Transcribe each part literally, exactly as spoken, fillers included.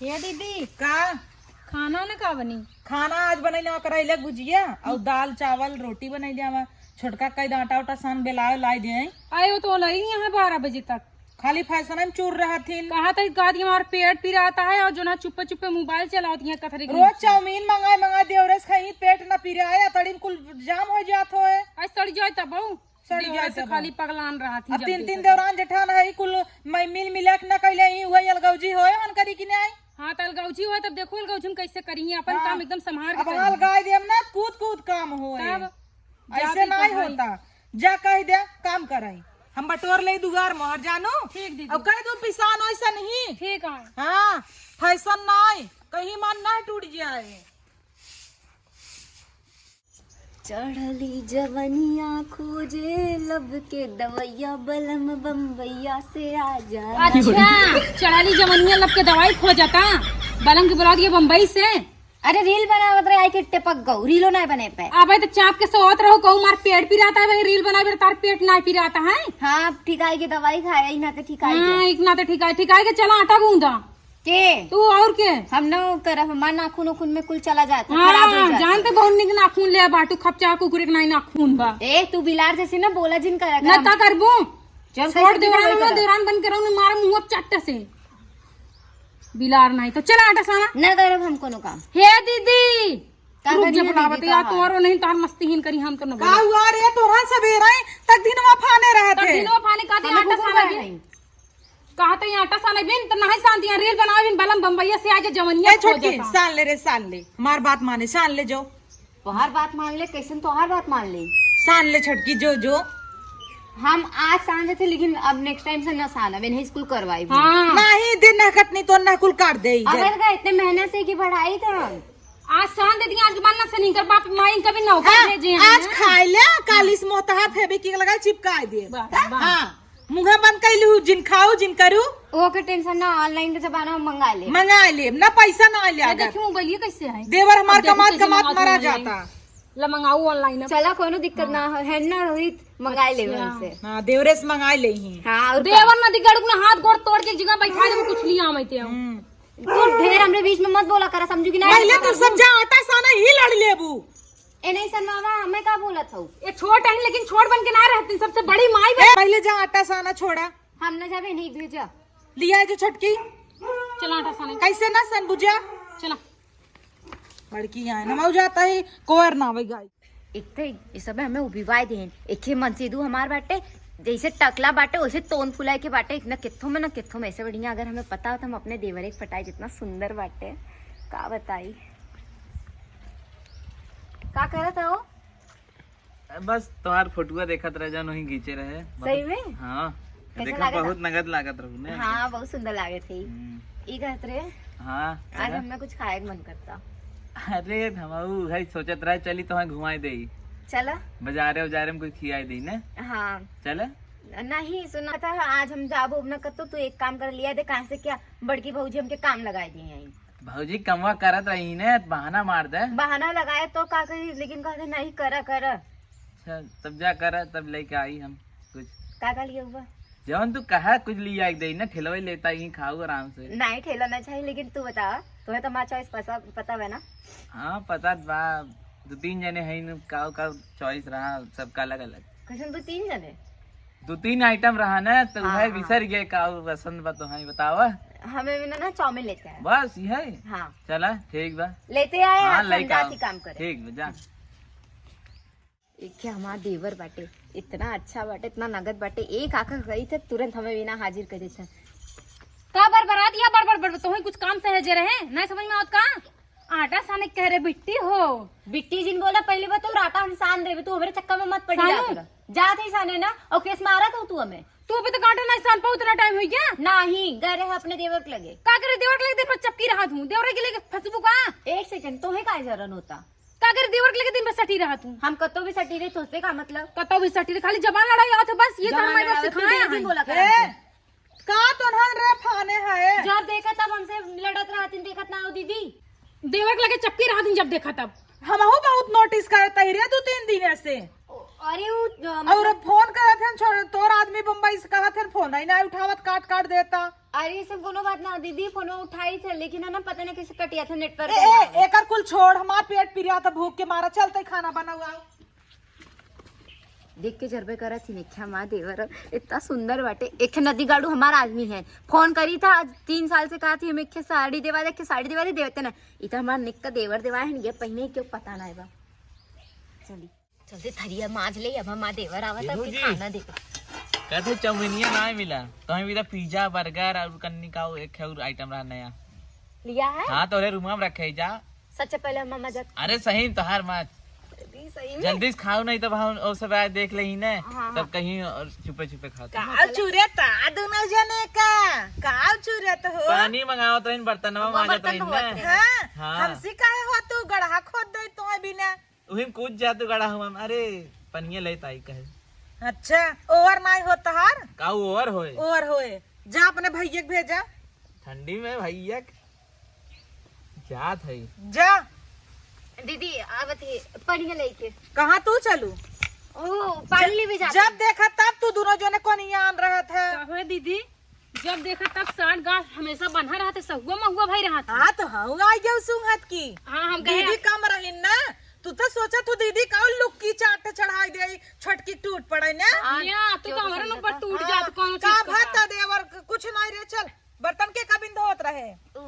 हे दीदी, का? खाना न का बनी? खाना आज बनैले हवा करैले के भुजिया अउर दाल चावल रोटी बनैले हवा। छोटका कहि दे आटा उटा सान बेलाए लाई दे। आयो तो लाई यहाँ बारह बजे तक। खाली फैशन में चूर रहत हिन। कहा था, कहा दिया, हमार पेट पिरात है अउर जो ना चुप्पे चुप्पे मोबाइल चलावत यहाँ कथरी के रोज नीचे। चाउमीन मंगाए मंगाए देवरे से खाई, पेट ना पिराए, अतड़ी में कुल जाम हो जात होए। आज सड़ जाए तब बहू। सड़ी देवरे जाए से तब। खाली पगलान रहत ही अब जब तीन तीन देखत देवरान जेठान है, कुल मैं मिल मिला के ना कैले ही, वही अलगौजी होए हन करी कि नहीं? हाँ, तो अलगौजी होए तब देखो अलगौजी में कैसे करी, अपन हाँ। काम एकदम संभार के अब करी। हाल गाय देम ना, कूद कूद काम होए। तब ऐसे जाते नहीं तो है। होता। जा कह दे, काम कराई। हम बटोर ले दुआर मोहर जानू। ठीक दीदी। अब कह दो पिसान वैसा नहीं। ठीक है। हाँ, फैशन नहीं, कहीं मन ना टूट जाए। चढ़ली जवनिया खोजे लब के दवैया, बलम बम्बैया से आ जा। अच्छा, चढ़ली जवनिया लब के दवाई खोजता, बलम के बुला दिया बम्बई से। अरे रील बनावत रहे, आई के टिपक गऊ, रीलो ना बने पे। अबे तो चाप के सोवत रहो, कहू मार पेट पिरात है, वही रील बनावे तार पेट ना पिरात है। हाँ, ठिकाई के दवाई खाए, इना के ठिकाई के। हाँ, इतना तो ठिकाई, ठिकाई के चला आटा गूंदा। के? तू और के? हम न करब, हमार नाखून उखून में कुल चला जात है, हाँ, खराब हो जात है। जानते बहुत निक नाखून ले बाटू, खपचा कुकुरे के नाई नाखून बा। ए, तू बिलार जैसे ना बोला जिन करा कर, ना हम का करबू? जब छोड़ कैसे देवरान बिलार ना, करा? देवरान बन के रहू, मारा मुंह अब चट्ट से। बिलार नहीं तो चला आटा साना। ना करब हम कोनो काम। हे दीदी, का रुक करी जा ना बुलावत दीदी या तोहार? तोरो नहीं तोहार मस्ती हिन करी हम तो न का बोलब। हुआ रे, तोहरा सबेरे तक दिनवा फाने रहत तक है। दिनवा फाने का दे हमें आटा कुकुर साना बना बिन? नहीं। कहा तो ये आटा साने बिन, तो नहीं सान दिया, रील बनावे बिन, बलम बम्बैया से आजे जवनिया ए खो छोटकी, जाता। सान ले रे, सान ले। हमार बात माने, सान ले जो। तोहार बात मान ले, कैसन तोहार बात मान ले? सान ले छोटकी, जो, जो। हम आज सान लेते, लेकिन अब नेक्स्ट टाइम से ना सानब, इन्हें स्कूल करवाई भी। हाँ। नहीं, दिन ना कटनी तो ना कुल काट दे इधर। अगर का इतने मेहनत से की पढ़ाई था। आज सान दे दिया, आज के बाद ना सनी कर बाप माई कभी नौकर हाँ, भेजे हैं आज ना। खाए ले, काल इस मोहतहा फेबी की लगा चिपकाए दे। वाह, वाह। हाँ, मुंह बंद कर लू, जिन खाओ, जिन करू। ओके टेंशन ना, ऑनलाइन के जमाना में मंगा ले। मंगा ले, ना पैसा ना ले ये अगर। देखिए मोबाइल ये कैसे है? देवर हमार अब देखो कमात कैसे कमात मंगाओ मरा तुम online। जाता। ला मंगाओ ऑनलाइन अब। चला कोनो दिक्कत ना हो, है ना रोहित, मंगा ले अच्छा। उनसे। हाँ, देवरे से मंगा ले ही। हाँ, और का? देवर ना दिगड़ ना हाथ गोड़ तोड़ के जगह बैठा दे, कुछ लिया मैं ते हूँ। हम्म। तू ढेर हमरे बीच में मत बोला करा, समझू कि ना? पहले तो सब जा आटा साना ही लड़ लेबू। ए नहीं सनमावा, हमें का बोलत हऊ? ये छोट है लेकिन छोट बन के ना रहती, सबसे बड़ी माई ए, बन- पहले जा आटा साना छोड़ा। हम ना जाबे, नहीं भेजा। लिया जो छोटकी। चला आटा साना। कैसे ना सन बुझा? चला। बड़की आए ना, मऊ जाता ही कोर ना आवे गाई। एक तो ये सब हमें उबिवाए देन, एक ही मन से दू हमार बाटे, जैसे टकला बाटे, वैसे तोन फुलाए के बाटे, इतना कित्थों में ना कित्थों में। ऐसे बढ़िया अगर हमें पता होता, हम अपने देवरे के पटाए जितना सुंदर बाटे, का बताई। का करत हो? बस तोहार फोटुआ देखत रह जान, वहीं खींचे रहे। सही में? हाँ। कैसे देखा, लागत बहुत नगद लागत रहू ने। हाँ, बहुत सुंदर लागत है। हम्म। ई कहत रहे, हाँ, आज कहा? हमें कुछ खाए के मन करता। अरे, हम ऊ है सोचत रहे, चली तोहां घुमाए देई। चला। बाजारे उजारे में कुछ खियाए देई ने। हाँ। चला। नहीं, सुना था, आज हम जाबो ना कतो, तू एक काम कर लिया दे, कहाँ से क्या बड़की भौजी हमके काम लगाए दिए हैं। भौजी कमवा करत रही ने, बहाना मार दे। बहाना लगाए तो का करी, लेकिन कहते नहीं, करा, करा। अच्छा, तब जा करा, तब लेके आई हम कुछ। का का लिए हुआ? जवन तू कहा, कुछ लिया के दे ना, ठेलवा लेता ही खाऊ आराम से। नहीं, ठेला ना चाहिए, लेकिन तू बता, तुम्हें तो हमारा चॉइस पता, पता है ना? हाँ, पता बा, दो तीन जने हैं, का का चॉइस रहा, सबका अलग अलग। कैसे दो तीन जने? दो तीन आइटम रहा ना, तो हाँ, वह हाँ। बिसर गए, का पसंद बा तो हाँ बतावा। हमें भी ना, ना चाउमीन लेते हैं। बस यही? हाँ। चला, ठीक बा। लेते आए, हाँ, आप हम लेके जाती आओ। काम करे। ठीक बा, जा। एक क्या हमार देवर बाटे, इतना अच्छा बाटे, इतना नगद बाटे, एक आका गई थे, तुरंत हमें बिना हाजिर कर देते। का बरबरा दिया, बड़ बड़ बड़, तोहई कुछ काम सहेजे रहे, नहीं समझ में आवत का? आटा साने कह रहे बिट्टी हो। बिट्टी जिन बोला, पहले बता, आटा हम सान देबे, तू हमरे चक्कर में मत पड़ी सानू। जात रह। जात ही साने ना, और केस मारा था तू हमें। तू अभी तक आटा नहीं सान पाऊ, इतना टाइम हो गया। नहीं, गए रहे अपने देवर के लगे। का करे देवर के लगे, दिन भर चपकी रहा तू, देवर के लगे फंसबू का? एक सेकंड, तोहे का जरन होता? का करे देवर के लगे दिन भर सटी रहा तू? हम कतो भी सटी रही, तोसे का मतलब? कतो भी सटी रही, खाली जबान लड़ाई आवत है बस, ये तो जबान हमारे पास लड़ाई होती सिखाया है दिन है। बोला कर ए, हमसे। का तोन्हन रे फाने है? जब देखा तब हमसे लड़त रहतिन, देखत ना हो दीदी? देवर के लगे चपकी रहतिन जब देखा तब। हमहू बहुत नोटिस करत ही रे दू तीन दिन से। ओ, अरे उ, अ, और मतलब फोन करत हन, छोड़, तोर आदमी बम्बई से कहत हन, फोन ही ना उठावत, काट काट देता। अरे, ऐसे कोनो बात ना दीदी, फोन उठाई थे, लेकिन है ना, पता नहीं कैसे कटिया था नेटवर्क ए, ना। ए, एकर कुल छोड़, हमार पेट पिरिया था भूख के मारा, चलते खाना बनाओ, आओ। देख के जरबे करत ही, नेख्या माँ देवर इतना सुंदर बाटे। एक ठे नदी गाड़ू हमार आदमी है, फोन करी था आज, तीन साल से कहा थी, हम एक ठे साड़ी देवा दे, एक ठे साड़ी देवा दे, देवते ना। इ तो हमार निक का देवर देवा है, ये पहिने क्यों पता ना है बा। चली। चलते थरिया माज ले, अब हमार देवर आवत, अब बिनू के जी। खाना दे। कहते चौमिनिया ना मिला, तो हम इधर पिज्जा, बर्गर और कन्नी का एक और आइटम रहा नया। लिया है? हाँ, तोरे रूमा में रखे ही जा। सच पहले मामा जात। अरे सही, तोहार माँ। अरे सही में? जल्दी से खाओ, नहीं तब हम और सब आए देख ले ही ने, हाँ, तब हाँ। कहीं और छुपे छुपे खाओ। का चुरे ता दोनों जने का? का चुरे तो हो? पानी मंगावत रहिन, बर्तनवा वो मांजत बर्तन रहिन धोवत ने। रहे। हाँ, हाँ। हमसे काहे हो तू गड़हा खोद दे तो बिना? उही में कूद जा तू गड़ा हुआ में। अरे, पनिया लेत आई कहे। अच्छा, ओवर नाई हो तहार? का ओवर होए? ओवर होए। जा अपने भैया के भेजा। ठंडी में भैया के जात है। जा। दीदी, आवत ही पनिया लेके। कहाँ तू चलू? ओ, पानी लेवे जात जब ही। देखा तब तू दोनों जने कोनिया आन रहत है। का होए दीदी? जब देखा तब साठ गांठ हमेशा बन्हा रहत है, सहुआ महुआ भई रहत है। हाँ, तो हऊ आई गयो सुंघत की। हाँ, हम कहे दीदी कम रहिन ना, तू तो सोचा तू दीदी का लुक्की चाट चढ़ाई दे, छोटकी टूट पड़े ना। हाँ, या, तू तो हमारे ऊपर टूट हाँ, जात, कौन का चीज का भात बा? देवर, कुछ नहीं रे, चल, बर्तन के कबिन धोत रहे। उ,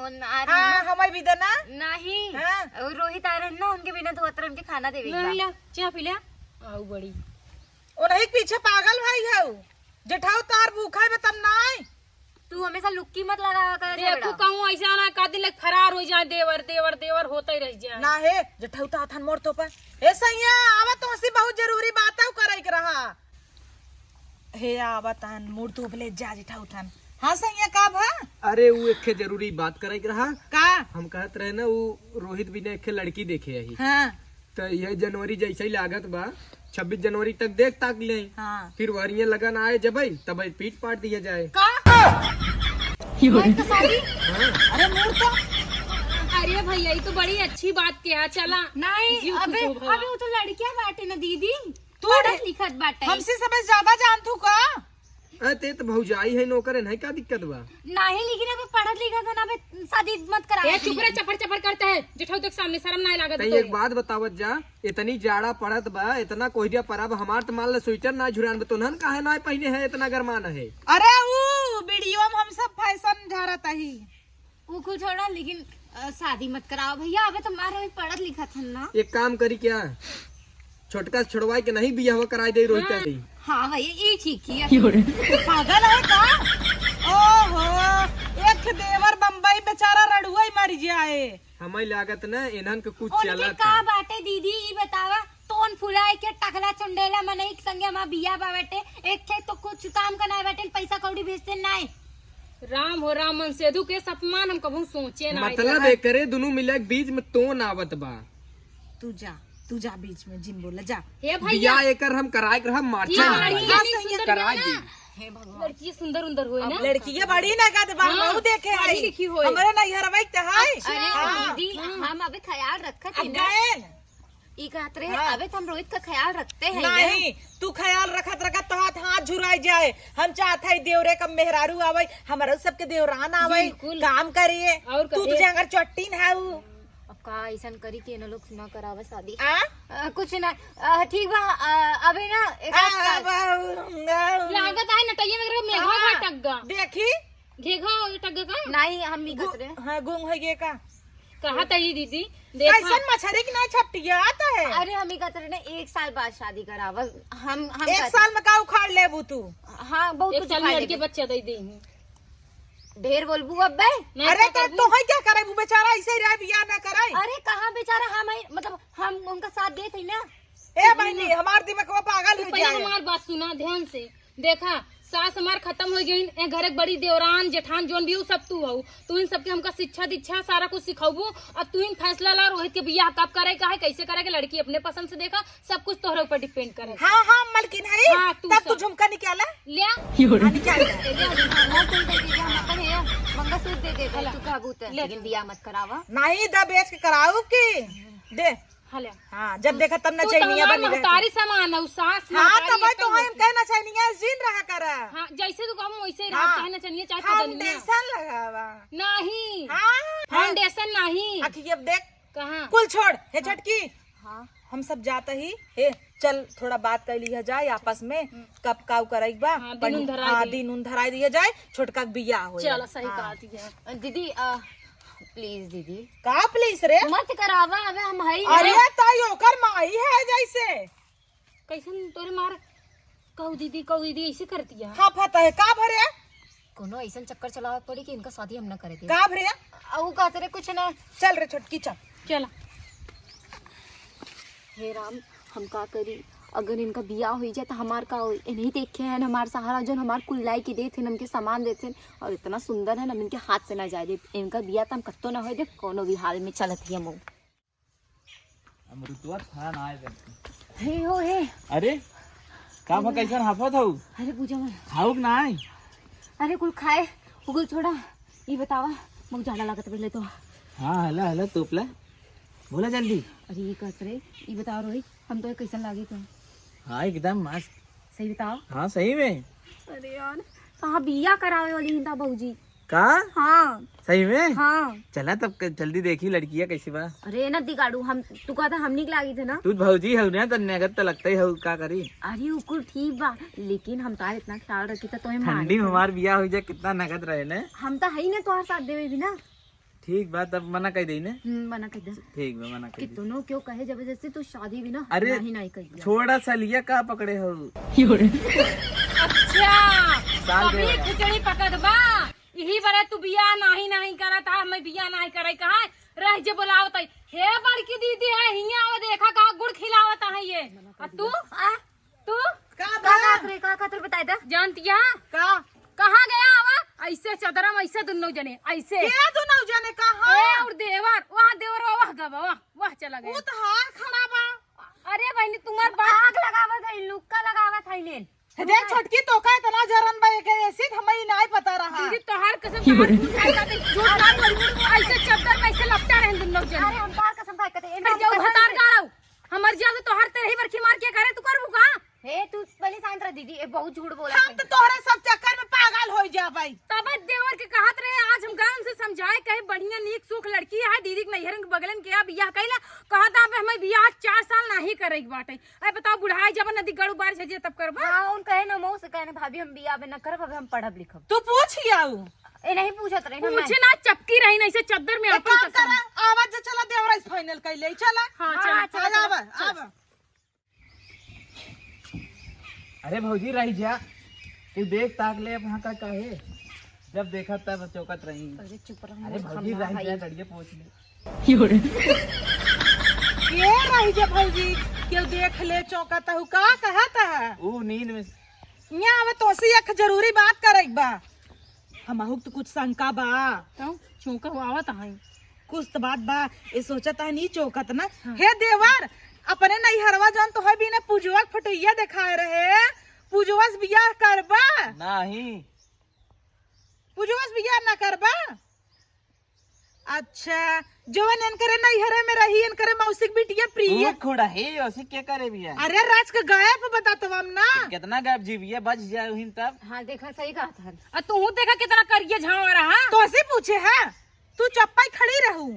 उन, आ, हाँ, ना। हमारे भी देना। नहीं, हाँ। उ रोहित आ रहे ना, उनके बिना धोत रहे, उनके खाना देवे के नहीं बा। ला, चाय पी ले। आऊ बड़ी। ओ नहीं, पीछे पागल भाई है उ। जेठाऊ तार भूखा है, तब ना आए। तू हमेशा लुक्की मत लगावा कर देखू झगड़ा। कहूँ ऐसा ना का दिन लग फरार हो जाए, देवर, देवर, देवर होता ही रह जाए। ना हे, जेठाऊ तो आथन मोर तो पर। ए सैया, आवा तो हंसी बहुत जरूरी बात है, करे के रहा। हे आवा तन, मूड तो भले जा जेठाऊ थन। हाँ सैया, का भा? अरे, उ एक ठे जरूरी बात करे के रहा। का? हम कहत रहे ना, उ रोहित बिना एक ठे लड़की देखे आई। हाँ। त यह जनवरी जैसे ही लागत बा, छब्बीस जनवरी तक देख ताक ले। हाँ। फिर वहरिये लगन आए जबई, तबई पीट पाट दिया जाए। का? आज का शादी? हाँ। अरे मूड तो। अरे भैया, ये तो बड़ी अच्छी बात किया, चला। नहीं, जीव खुश अबे, हो भवा। अबे वो तो लड़कियां बाटे ना दीदी, तू पढ़त लिखत बाटे। हमसे सबसे ज्यादा जान तू का? अरे ते तो भौजाई है, नौकर है, नहीं का दिक्कत बा? नहीं, लेकिन अबे पढ़त लिखत है ना, अबे शादी मत करा ए, दीदी। चुप रह, चपर चपर करता है, जेठाऊ देख सामने शर्म ना लागत तई तो। एक बात बतावत जा, इतनी जाड़ा पड़त बा, इतना कोहरिया परब, हमार त मान ले स्वेटर ना झुरान बा, तोहन काहे ना पहिने है, इतना गरमान है? अरे ऊ वीडियो में हम सब फैशन झारत ही। ऊ कुल छोड़ा, लेकिन, अ, शादी मत कराओ भैया, अबे तो मारे में पढ़त लिखत हन ना। एक काम करी क्या, छोटका से छोड़वाई के नहीं बियाह कराई दे रोहित हाँ। से। हाँ भैया, ये ठीक किया। पागल है का? ओहो, एक देवर बम्बई बेचारा रड़ुआ ही मर जाए। हमें लागत ना इन्हन के कुछ उनके चलत का है। बाटे दीदी, ई बतावा, तोन फुलाए के टकला चुंडेला मनई के संगे हमार बियाह बा बाटे, एक ठे तो कुछ काम का ना बाटे, पैसा कौड़ी भेजते नाई। राम हो राम, मनसेधु के अपमान हम कभू सोचे ना मतलब रहा। एकरे दुनू मिला के बीच में तोन आवत बा। तू जा, तू जा बीच में, जिन बोला, जा। हे भैया। बियाह एकर हम कराए के रहब, मार्चा ठीक में है, कराए। लड़की इतनी सुंदर कराए है ना। दी। हे भगवान। लड़की सुंदर उंदर होए अब ना। लड़की ये बड़ी ना का तो बा, हाँ, हम देखे पढ़ी आई। लिखी होए। हमरे ना घर बैठ है। अरे हाँ। दीदी, हाँ। हम अबे ख्याल रखत अब ही ना। गए। ई कहत रहे, हाँ। अबे तो हम रोहित का ख्याल रखते हैं ना। नहीं, तू ख्याल रखत रखत तो हाथ, हाथ झुराई जाए। हम चाहत है देवरे का मेहरारू आवे, हमारा सबके देवरान आवे, बिल्कुल। काम करिए। और तू कहे। तुझे अगर चट्टीन है वो। अब का ऐसन करी कि इन्हें लोग ना करावे शादी? आ? अ, कुछ ना। अ, ठीक बा, अ, अबे ना एक आ, आध साल। अब, आ, लागत है नटैया में मेघवा हाँ, भटक गा। देखी। घेघा टक गा का? नहीं, हम नहीं गु-, कहत रहे। हाँ, गुम हो गए का? कहा था ये दीदी, देखा। कैसन मछरी की ना छपटिया आता है? अरे, हम ही कहत रहे ना, एक साल बाद शादी करावा। हम, हम एक कहत साल में का उखाड़ लेबू तू? हाँ, बहुत एक कुछ साल में उखाड़ लड़के लेबे। बच्चा दे दे। ढेर बोलबू अब्बे। नहीं अरे, तो तो करबू। तो है क्या करे, वो बेचारा ऐसे ही रहे, बियाह ना करे। अरे, कहाँ बेचारा, हम है, मतलब, हम उनका साथ देत है ना। ए बहनी, हमार दिमागवा पागल तू हो पहले जाए। हमार बात सुना ध्यान से। देखा, सास हमार खत्म हो गई, ए घर एक बड़ी देवरान, जेठान, जोन भी हो, सब तू हो। तू इन सबके हमका शिक्षा दीक्षा, सारा कुछ सिखौबू। अब तू इन फैसला ला, रोहित के बियाह कब करे का है, कैसे करे के, लड़की अपने पसंद से देखा, सब कुछ तोहरे ऊपर depend करे। हाँ, हाँ, मलकिन है, हाँ, तू तब तू सब। झुमका निकाला। ले। हाँ, निकाल। ए, ले, अभी हम ना कुल दे दीजिए, हम अपन है, मंगलसूत्र दे दे, ले। तू कहबू ते। ले। लेकिन बियाह मत करावा। नहीं, दा बेच के कराऊ की? दे। हले। हाँ, जब देखा तब तू नचनिया तो बनी रहती। महतारी समान है, सास हाँ, महतारी तो भाई, एकदम तो हम होती। कहे नचनिया जिन रहा करा। हाँ, जैसे तू कहूँ वैसे ही रहा, हाँ। चाहे नचनिया, चाहे पदनिया। फाउंडेशन लगावा। नहीं। हाँ। फाउंडेशन नहीं। अखिया देख। कहाँ? कुल छोड़। हे हाँ। छोटकी। हाँ। हम सब जाता ही। ए, चल थोड़ा बात कर लिया जाए आपस में। हम्म। कब काऊ कराई बा? हाँ, दिन पर-, उन धराई हाँ, दे। दिन उन धराई दिया जाए। छोटका के बियाह हो चल, जाए। सही हाँ। कहा दिया। दीदी, आ, प्लीज दीदी। का प्लीज रे? मत करावा, अबे हम हई अरे ना। ताई ओकर माई है जैसे। कैसन तोरे मार, कहू दीदी, कहू दीदी, ऐसे करती है। हाँ, पता है, का भरे? कोनो ऐसन चक्कर चलावे पड़ी कि इनका शादी हम ना करे दे। का भरे? आ, ऊ कहते रहे कुछ ना। चल रे छोटकी, चल। चल। हे राम, हम का करी? अगर इनका बियाह होई जाए तो हमार का होई? इन्हीं देखे हैं हमार सहारा, जो हमार कुल लाई के देते हैं, हमके सामान देते हैं, और इतना सुंदर है ना, हम इनके हाथ से ना जाए दे। इनका बियाह तो हम कत्तो ना होए दे, कोनो भी हाल में चलत ही हम। अमरुदवा था ना आए करके। हे हो हे। अरे, का भा, कैसन हाफत हऊ? अरे पूजा मत। खाऊ के ना आए? अरे कुल खाए, कुल छोड़ा। ई बतावा, बहुत ज्यादा लागत पहले तो। हाँ, हला, हला, तोपला। बोला जल्दी। अरे ये कहत रहे, ई बताओ रोहित, हम तो कैसन लागे तो? हाँ, एकदम मस्त। सही बताओ। हाँ, सही में। अरे यार, कहाँ बिया करावे वाली हिंदा भौजी? का? हाँ। सही में? हाँ। चला तब क-, जल्दी देखी लड़किया कैसी बा। अरे ना दिगाड़ू, हम, तू कहता हमनी के लागी थे ना। तू भौजी हऊ ना, त नगद त लगते ही हऊ, का करी? अरे उ कुल ठीक बा, लेकिन हम तार इतना ख्याल रखी त तोहे मारे ठंडी में के। हमार बियाह हो जाए, कितना नगद रहे ने। हम त हई ना तोहार साथ देवे भी ना। ठीक बा, तब मना कर देई ने। हम्म, मना कर दे। ठीक बा, मना कर देई। कितनो क्यों कहे जबरदस्ती तू शादी भी ना, अरे, नहीं, नहीं कहिया। छोड़ा सलिया का पकड़े हो। अच्छा, साल तभी देवरा। खिचड़ी पकत बा। यही बरे तू बियाह नाही, नाही करत हा, मैं बियाह नाही करे कहा, रह जे बोलावत है। हे बड़की दीदी है, हियाँ आवा देखा का गुड़ खिलावत है ये। आ तू? आ? तू? का का बा? का करे, का का तोर बताए दा? जानतिया? का? कहाँ गया आवा? ऐसे चदरा में ऐसे दुन्नो जने, ऐसे। के दुन्नो जने कहाँ? ए, और देवर, वहाँ देवर, वहाँ गवा, वहाँ, वहाँ चला गया। वो तो हार खड़ा बा। अरे बहनी, तुम्हार बात आग लगावत है, लुक्का लगावत है लेन। देख छोटकी, तो का इतना जरन बा, एके एसिड हमें ही नाई पता रहा। दीदी, तोहार कसम, तोहार झूठ खाए खातिर, झूठ ना बोल, ऐसे चद्दर में ऐसे लपटा रहे दुन्नो जने। अरे, हम तोहार कसम खाए खातिर, अरे, एमे हम जो कसम भतार से गाड़ाऊ, हमर जिया तो तोहार तेरही बरखी मार के करे, तू करबू का? हे, तू पहले शांत रह दीदी, ए बहुत झूठ बोला हम है। तो तोहरे सब चक्कर में पागल हो जाबै। तब देवर के कहत रहे, आज हम गाँव से समझाए, कहे बढ़िया नीक सुख लड़की है, दीदी के नैहरन के बगलन के बियाह कैला, कहत अब हमें बियाह चार साल नाही करे के बाटे। अरे बताओ, बुढ़ाई जब नदी गड़ू बारिश है जे तब करबा? हाँ, उन कहे ना मऊ से कहे ना, भाभी हम बियाह में ना करब, अब हम पढ़ब लिखब। तू पूछ आऊ। ए नहीं पूछत रही, हम पूछे नहीं। ना, चपकी रही नहीं से चद्दर में एक अपन काम कसम। करा, आवाज जे चला देवराइस फाइनल कर ले, चला। हाँ, हाँ, चला। चला, चला, आवा, चला। आवा। अरे भौजी रही जा, तू देख ताक ले अब यहाँ का, का है? जब देखा तब चौकत रही। अरे चुप रह, अरे मूर्ख भौजी हम ना रही जा, हई। गड़िया पहुँच ले। ये रही जा भौजी, केहू देख ले चौकत हूँ, का कहत है? ऊ नींद में। यहाँ आवे तोसे एक जरूरी बात करे के बा। हमहू के तो कुछ शंका बा। तो चौंका हुआ आवत है। कुछ तो बात बा, ये सोचत है नी चौकत ना। हाँ। हे देवर, अपने नैहरवा जौन तो है बिना पूजवा के फोटोइया देखाए रहे, पूजवा से बियाह करबा? नहीं। पूजवा से बियाह ना करबा? अच्छा, जवन इनकरे नैहरे में रही, इनकरे मौसी के बिटिया प्रिय। ऊ खुड़ा है, ओसी के करे बिया? अरे राज के गायब बता तो हम ना। कितना गायब जी बिया, बच जाए उहिन तब। हाँ, देखा, सही कहा था। आ तू देखा कितना करिया झावा रहा। तो ऐसे पूछे है, तू चप्पा ही खड़ी रहू।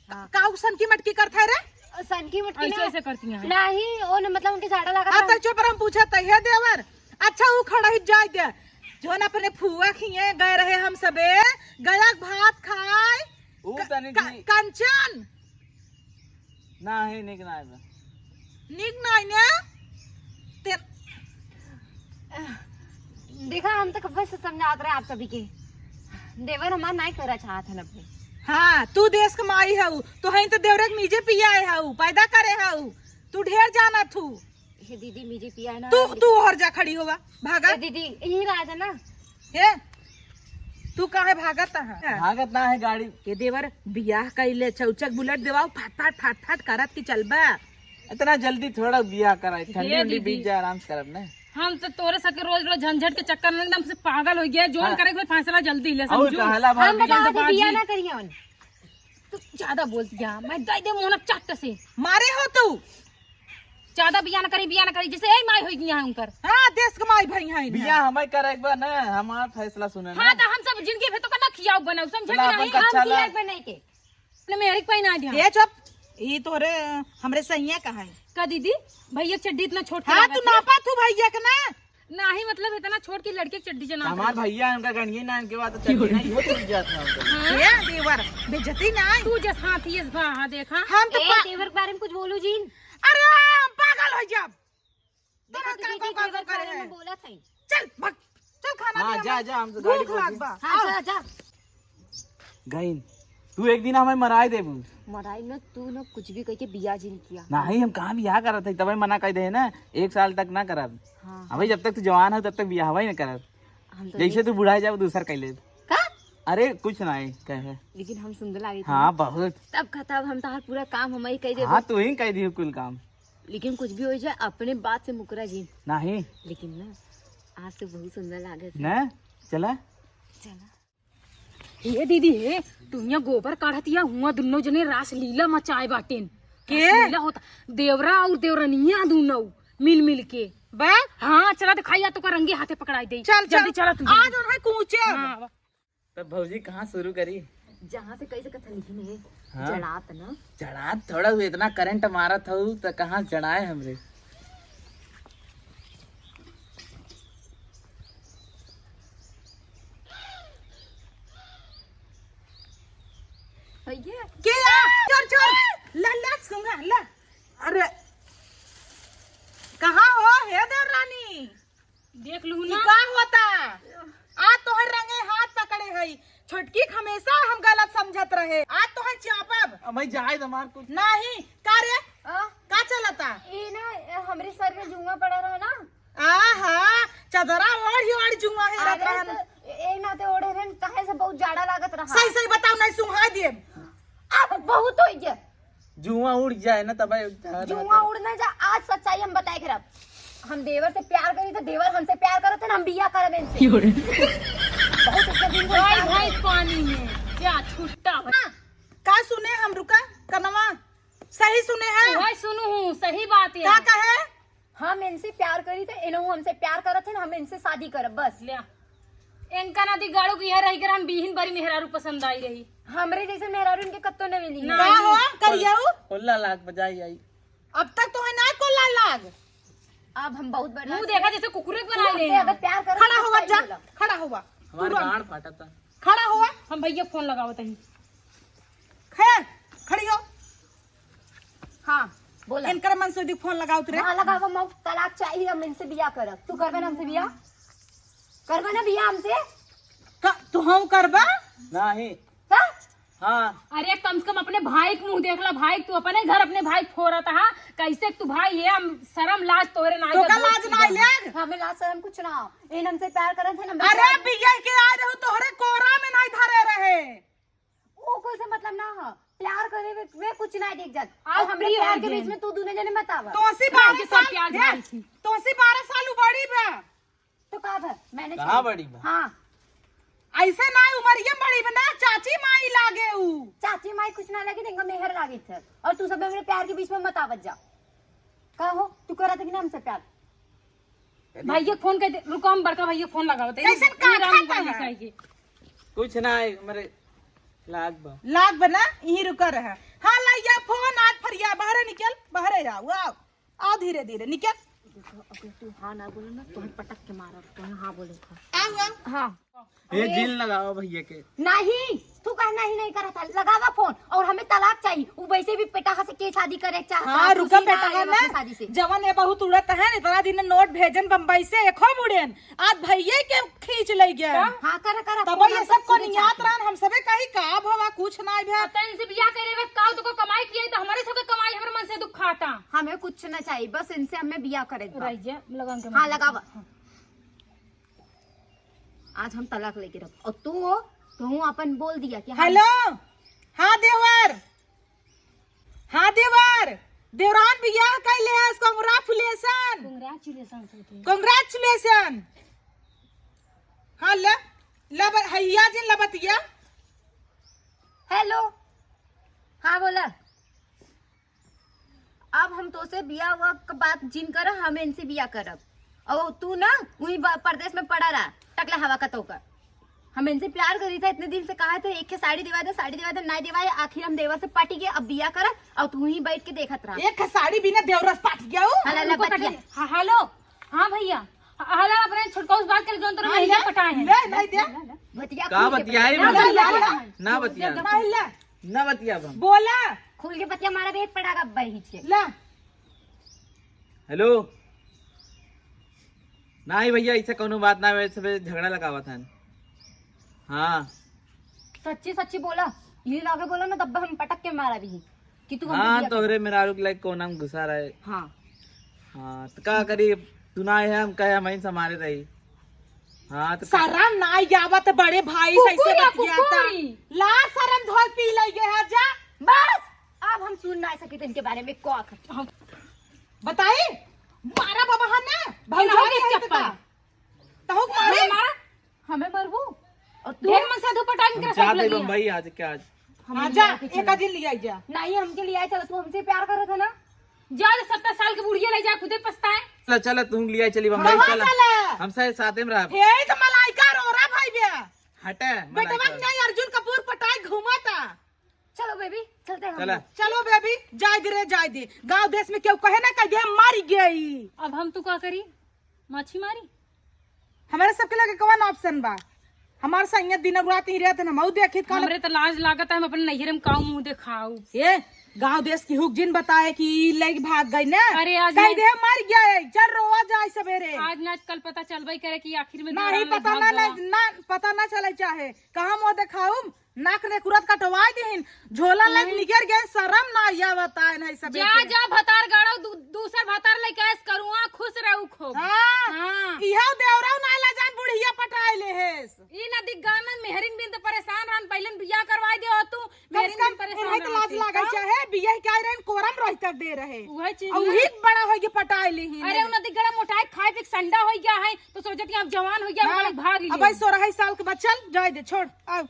हाँ। का उ सनकी मटकी करत है रे? सनकी मटकी ऐसे, ना। ऐसे करती हैं। नहीं, ओ न, मतलब उनके झाड़ा लगा हाँ, था। तो चुप रह, हम पूछत है, हे देवर, अच्छा, उ खड़ा ही जाए दे। जौन अपने फुआ खिए गए रहे हम सबे, गया के भात खाए। उ क-, तनी क-, जी। कंचन। नाही, निक नाही बा। निक नाही ने? ते देखा, हम तो कब से समझावत रहे आप सभी के। देवर हमार नाही करा चाहत हन अपने। हाँ, तू देश के माई हऊ, तो हई तो देवरे के मीजे पियाए हऊ, पैदा करे हऊ, तू ढेर जानत हू। हे दीदी, मीजे पियाए ना तू, रही। तू हर जा खड़ी होवा, भागा। ए दीदी, यहीं रहा था ना। हे, तू काहे भागत है? भागत ना है गाड़ी। ये देवर, बियाह कइले, चौचक बुलेट देवाओ, फाट, फाट, फाट, फाट करत की चलबा। इतना जल्दी थोड़ा बियाह कराए, ठंडी हे उंडी दीदी। बीत जाए, आराम से करब ना। हम तो तोरे सके रोज रोज झंझट के चक्कर में एकदम से पागल हो गया। जोन हाँ। करे के फैसला जल्दी ले, और समझू। कहला हम भाभी। बताओ, जल्दबाजी। बियाह ना करिए उन। तू ज्यादा बोलतिया, मैं दे दे मोहना चट्ट से। मारे हो तू। ज्यादा बिया न करी, बिया न करी, जैसे यही माई होई गई है उनकर। हाँ, देश के माई भाई हैं। बिया हमें करे एक बार ना, हमार फैसला सुने ना। हाँ, तो हम सब जिंदगी भर तो करना खियाओ बनाओ, समझे चला, कि अपन नहीं? कच्चा हम ला। खियाओ बनाई के। अपने मेहरी के पहिना दिया। ये चुप, ये तोरे, हमरे सैया का है। का दीदी, भैया के चड्डी इतना छोट हाँ, लागत तू है। नापा तू भैया के ना। नाही, मतलब, इतना छोट के लड़के के चड्डी जना हमार भैया उनका गणिये ना, इनके बाद तो चड्डी नहीं, ये तो इज्जत ना उनका। हाँ। ये देवर, बेइज्जती ना। तू जस हाथी, यस भा, हाँ, देखा। हम तो ए, पा- देवर के बारे में कुछ बोलू जिन। अरे, हम पागल हो जाब। देखा, तोरा दीदी, काका दीदी, काका देवर के करे बारे में हैं। बोलत हई। चल, भाग। चल, खाना हाँ, दे जा, हमें। जा, हम तो गाड़ी भूख पहुंची। लाग बा। हाँ, आओ। जा, जा। गइन, तू एक दिन हमें मराई देबू। मराई न, तू न कुछ भी कह के बिया जिन किया। नहीं, हम कहाँ बिया करत हई, तबे मना कर दे ना, एक साल तक ना करब। हाँ। अबे जब तक तू जवान हो, तब तक बिया हवाई ना करब। हम तो जैसे नहीं तू बुढ़ा जाओ, दूसर कर ले। का? अरे, कुछ नहीं, कहे। लेकिन हम सुंदर लागे थे। हाँ, बहुत। तब का, तब हम तहार पूरा काम हम ही कह देबे। हाँ, तू ही कह दियो कुल काम। लेकिन कुछ भी हो जाए, अपने बात से मुकरा जी। नहीं। लेकिन ना, आज तो बहुत सुंदर लागे थे। ना? चला। चला। हे दीदी हे, तू हियां गोबर काढ़तिया, हुआं दुन्नो जने रासलीला मचाए बाटेन। के? रासलीला होता, देवरा और देवरनिया दुन्नो मिल मिल के। बा? हाँ, चला दिखाइया तो का रंगे हाथे पकड़ाई दे। चल, जल्दी चल। चला तू। आज और है कूचे। हाँ, बा। तब भौजी कहाँ शुरू करी? जहाँ से कैसे कथा लिखी नहीं है, हाँ। जड़ात ना। जड़ात थोड़ा हुआ, इतना करंट मारत हऊ, तो कहाँ जड़ाए हमरे? भैया। के आ? चोर, चोर। ला, ला, सुंघा, ला। अरे, कहाँ हो, हे देवरानी? देख लू ई ना। का होता? आज तोहर रंगे हाथ पकड़े हई। छोटकी के हमेशा हम गलत समझत रहे, आज तोहर चापब। अब भाई जाए दे हमार कुछ। नहीं, का रे? आ? का चलता? ई ना, हमरे सर में जुआ पड़ा रहा ना। आहा, चदरा ओढ़ी ओढ़ी जुआ हेरत अरे रहन। तो ए नाते ओढ़े रहन, काहे से बहुत जाड़ा लागत रहा। सही सही बताओ, नहीं सुंघा दिए। अब बहुत हो गया। जुआ उड़ जाए ना तब जुआ उड़ ना जा। आज सच्चाई हम बताए के रब, हम देवर से प्यार करी तो देवर हमसे प्यार करत है ना, हम बिया करब इनसे। बहुत अच्छा दिन भाई, भाई पानी में क्या छुट्टा भाई। हाँ, का सुने हम रुका कनवा सही सुने हैं। वही सुनू हूँ, सही बात है। का कहे? हम इनसे प्यार करी तो इनहू हमसे प्यार करत है ना, हम इनसे शादी करब बस। ले। इनका ना दी गाड़ू की यह रही कर हम बीहिन बड़ी मेहरारू पसंद आई रही। हमरे जैसे मेहरारू इनके कत्तो न मिली। ना। का हो करियाऊ? कोल्ला लाग बजाई आई। अब तक तो है ना कोल्ला लाग। अब हम बहुत बड़ा मुंह देखा जैसे कुकुरे के बनाए ले। अगर प्यार कर खड़ा हुआ जा, खड़ा हुआ। हमारे गांड फाटा था। खड़ा हुआ। हम भैया फोन लगावत हई। खैर, खड़ी हो। हाँ, बोला। इनकर मन से फोन लगाओ तू रे। हाँ, लगाओ, हम तलाक चाहिए, हम इनसे बिया करब। तू करबे ना हमसे बिया? करबे ना बिया हमसे? का, तू हम करबा? नहीं। का? हाँ। अरे, कम से कम अपने भाई के मुंह देख ला, भाई, तू अपने घर अपने भाई के फोरत हा, कैसे तू भाई है, हम शर्म लाज तोहरे ना तो का लाज ना ले? हमें लाज शर्म कुछ ना हो। इन हमसे प्यार करत है ना, अरे, बिया के आए रहू, तोहरे कोरा में नहीं धरे रहे। वो कोई से मतलब ना हो, प्यार करे वे, वे कुछ ना देख जात। आज और हमरे प्रिय प्यार हो के गए। बीच में तू दोनों जने मत आवा। तोसी बारह साल, प्यार देख, भाई थी। तोसी बारह साल उ बड़ी बा। तो का भर? मैंने कहाँ बड़ी बा? हाँ। ऐसे ना उमरिया बड़ी बा ना, चाची माई लागे उ। चाची माई कुछ ना लगे, तेंगा मेहर लागे थे। और तू सब मेरे प्यार के बीच में मत आवत जा। का हो? तू करा था कि ना हमसे प्यार? भैया फोन कर दे, रुको, हम बड़का भैया फोन लगावत है। कैसन का खाता है? कुछ ना है, मेरे लाग बा। लाग बा ना, यहीं रुका रहा। हाँ, लाइया फोन, आज फरिया, बाहरे निकल, बाहरे आओ, आओ। आओ धीरे धीरे, निकल। देखो, अगर तू हाँ ना बोले ना, तो हम पटक के मारब, तो हम हाँ बोले था। आओ, आओ। हाँ। ये अरे। जिन लगावा भैया के। नहीं, तू कहना ही नहीं करा था, लगावा फोन। और हमें तलाक चाहिए। वो वैसे भी पेटाहा से के शादी करे चाहता हाँ, है, रुका खुशी ना पेटाहा है ना। अपनी शादी से। जवन ये बहुत उड़त है, इतना दिन नोट भेजन बम्बई से, एको मुड़ेन। आज भैया के खींच ले गया। हाँ, करा, करा, तब फोन ये हम सब सब सुने कोनियात चाहते हैं। रहन, हम सबे कही का भवा कुछ ना भवा। अब तो इनसे बियाह करे बे, काऊ तो को कमाई किया, तो हमारे सबके कमाई, हमारे मन से दुखाता। हमें कुछ ना चाहिए, बस इनसे हमें बियाह करे के बा। रह जा, लगा के हाँ, मार। लगावा। आज हम तलाक लेके रख। और तू हो, तू अपन बोल दिया कि हम हेलो, हाँ देवर, हाँ देवर, देवरान बियाह कैले है, congratulation। Congratulation होते हैं। Congratulation। हाँ ले, ले ब-, हैया जिन लबतिया। हेलो। हाँ, बोला। अब हम तोसे बिया हुआ क बात जिन कर, हम इनसे बिया करब। और तू ना वही ब-, परदेश में पड़ा रहा, टकला हवा का तोकर। हम इनसे प्यार करी था, इतने दिन से कहा था, एक ठे साड़ी दिवा दे, साड़ी दिवा दे, ना दिवाए, आखिर हम देवर से पटी गए, अब बिया करब, और तू ही बैठ के देखत रहा। एक ठे साड़ी बिना देवर से पट गया हूँ। हला, हला, उनको बतिया। कटे। हाँ, हेलो। हाँ भैया। ह-, हला अपने छोटका उस बात के जौन तोरे हाँ, भैया ले, पटाए हैं। ले, नहीं दे। बतिया का खुल के बतियाई बतिया। मैं? ना, ना, ना, ना। ना बतिया। नहीं ले। ना बतिया अब हम। बोला। खुल के बतिया, मारा बेट पड़ागा बहिच के। ला। हेलो। नाही भैया, ऐसे कौनो बात ना, वैसे झगड़ा लगावत हन। हाँ। सच्ची सच्ची बोला, ये लागे बोला ना, तब हम पटक के मारा भी कि तू हमको हाँ, बिया कर। तोहरे मेहरारू के लायक कोना में घुसा रहे। हाँ। हाँ, तो का करी, तू ना है, हम कहे हम ही संभाले रही। हाँ, तो का शरम ना आवत बड़े भाई से ऐसे कुकुर या बतियाता। कुकुरी। ला शरम धोल पी लई गे है जा। बस, अब हम सुन ना सकित इनके बारे में का कर। बताई, मारा बाबा हम ना, भौजाई एक है तो चप्पल। का? तहु के मारे? हमें मारा, हमें मरबू। और तू? ढेर मन से धूप पटांग हम कर जाते सब लगी है। बम्बई आज के आज। हमें आजा, लिया के एक चला। दिन लिया जा। नहीं, हमके लिया चला, तू हमसे प्यार करत है ना? जा, जा, सत्तर साल के बुढ़िया ले जा, खुदे पछताए। चला, चला, तू लिया चली बम्बई, कहाँ चला। चला? हम साथ, साथे में रह। हे, तो मलाइका रो रहा भाई बे। हटे, बेटवा मलाइका। नहीं, अर्जुन कपूर पटाए घूमा था। चलो बेबी, चलते हैं हम चला। लोग। चलो बेबी, जाए दे रे, जाए दे। गांव देश में केहू कहे ना, कह दे, "हम मर गई।" अब हम तू का करी? माछी मारी? हमारे सबके लगे कौन ऑप्शन बा? हमार संगे दिन रात ही रहत न, मऊ देखित काल। हमरे त लाज लागत है, हम अपने नैहरे में काऊ मुंह देखाऊ। ए, गांव देश की हुक जिन बताए कि ई लइके भाग गई ना। अरे, आज कह नहीं दे, "मर गया है, चल रोवा जाए सवेरे।" आज ना कल पता चलबे करे कि आखिर में नहीं, देवरान पता भाग ना, गवा। ना, ना, पता ना चले चाहे। कहाँ मुंह देखाऊ? नाक ने कुरत कटवाई दीहिन, झोला लेके हम्म। निकर गए, शरम ना आवत है नहीं सब जा, के। जा, भतार गाड़ो, दू-, दूसर भतार लेके ऐस करुआ, खुश रहू खूब। हाँ। हाँ। इहो देवराव ना ला जान बुढ़िया पटाए ले हेस। ई नदी गानन मेहरिन बिन त परेशान रहन, पहले बियाह करवाई दे हो तू, कम से मेहरिन कम बिन परेशान इन्हें तो रहन लाज तू। लागल हाँ? चाहे, बियाह क्या रहन, कोरम रह तक दे रहे। उहे चीज और ना। उही बड़ा होई के पटाए ली ही अरे, नहीं। उ नदी गड़ा मोटाए खाए पी के संडा होई गया है, तो सोचत कि अब जवान होई गया, हाँ। हमारे भाग ही अब ले। सोरह साल के बच्चा, जाए दे, छोड़, आओ।